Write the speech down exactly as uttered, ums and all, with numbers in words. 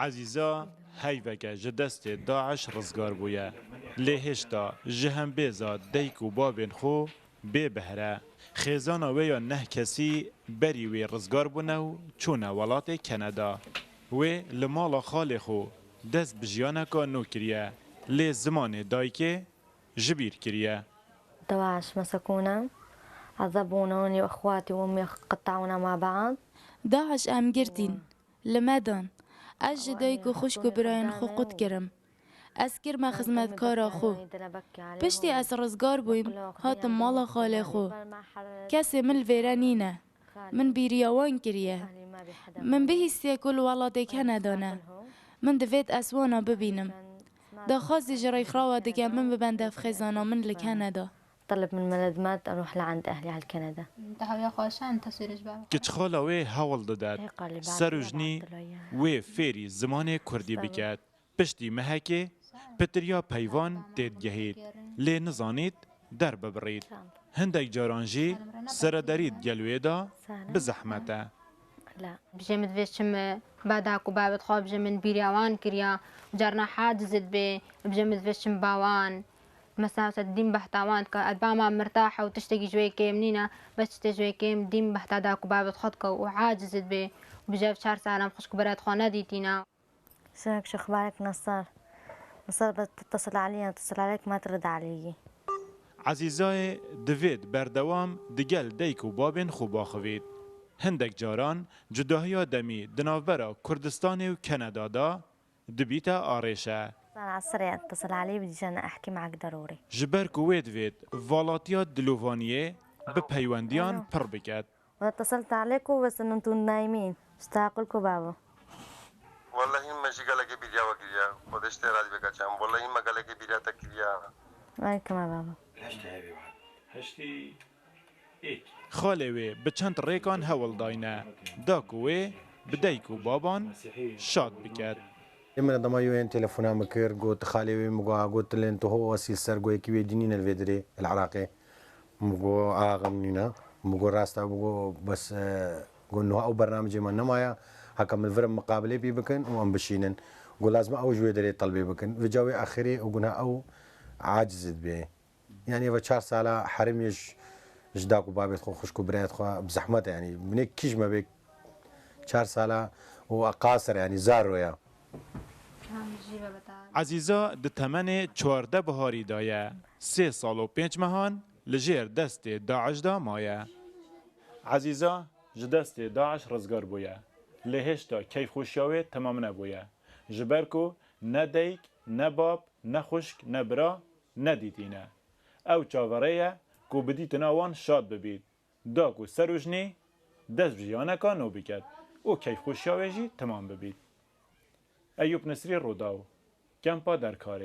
Ezîza heyveke ji destê DAIŞ rizgar bûye. Lê hêşta ji hembêza dayik û babên xwe bê behre. Xêzana wê ya neh kesî berî wê rizgar bûne û çûne welatê Keneda. Wê li mala xalê xwe dest bi jiyaneka nû kiriye. Lê zimanê dayikê ji bîr kiriye. دواعش مسكونا، عذبونا، أنا وأخواتي وأمي قطعونا مع بعض. DAIŞ em girtîn, li me dan. Ez ji dayik û xwişk û birayên xwe qut kirim. Ez kirme xizmetkara xwe. Piştî ez rizgar bûyim, hatim mala xalê xwe. Kesê min li vêre nîne. Min bîriya wan kiriye. Min bihîstiye ku li welatê Keneda ne. Min divêt ez wana bibînim. Daxwazî ji rêkxirawa dike min bibende ev xêzana min li Keneda. طلب من ملازمات أروح لعند أهلي على كندا. Te hewiya xweşan, te sûrê ji ber. Kiçxala wê hewl didet. Ser û jinî wê fêrî zimanê kurdî biket. Piştî mehekê pitiriya peyvan têdigehît, lê nizanît derbibirît. Hindek caran jî serederî digel wê de bi zehmet e. Bijê min divê çim ba dayik û babêt xwe, bijê min bîriya wan kiriya, carna haciz dibê, bijê min divê çim ba wan. Mesela, dîm behta wan dike, ez bama mirtah e û tiştekî ji wê kêm nîne, bes tiştê ji wê kêm dîm behta dayik û babêt xwe dike û aciz dibê û bi jev çar salan xwişk û birayêt xwe nedîtîne. شلونك، شو أخبارك نصار؟ نصار بتتصل عليا، أتصل عليك ما ترد علي. Ezîzayê divêt berdewam digel dayik û babên xwe baxivît. Hindek caran cudahiya demî di navbera Kurdistanê û Keneda de dibîte arêşe. صار على السريع اتصل علي، بدي جانا أحكي معك ضروري. Ji ber ku wê divêt valatiya dilovaniyê bi peywendiyan pir biket. وأنا اتصلت عليكم بس إنه أنتوا نايمين، مش تاكلكم بابا. Wellehî me jî gelekê bîriya we kiriye. Xwedê ji te razî be keçem. Wellehî me gelekê bîriya te kiriye. Ay, kima baba. Xalê wê bi çend rêkan hewl dayne, da ku wê bi dayik û baban şad biket. Ê min dema yo yên telefona min kir, got, xalê wê min got, got, lên tu ho asîl ser go yekî wê dî nîne li vê dirê, li Iraqê. Min got, axa min nîne. Min got, rast e, min got, bes, e, got, niha ew bernamecê me nemaye, heke min vir miqabilê pê bikin û em bişînin. Got, lazim e ew ji wê derê telbê bikin. Vêca wê axirê û got, niha ew aciz dibe. Yani eva çar sala herimê ji, ji dayik û babêt xwe, xwişk û birayêt xwe bi zehmet e, yani binê kîj me bê çar sala û qasir, yani zar roya. Ezîza di temenê çardeh biharî de ye. Sê sal û pênc mehan li jêr destê DAIŞ de maye. Ezîza ji destê DAIŞ rizgar bûye. Lê hêşta keyfxweşiya wê temam nebûye. Ji ber ku ne dayik, ne bab, ne xwişk, ne bira nedîtîne. Ew çaverê ye ku bi dîtina wan şad bibît. Da ku ser û jinî dest bi jiyaneka nû biket û keyfxweşiya wê jî temam bibît. Eyûp Nisrî, Rûdaw, Kempa Derkarê.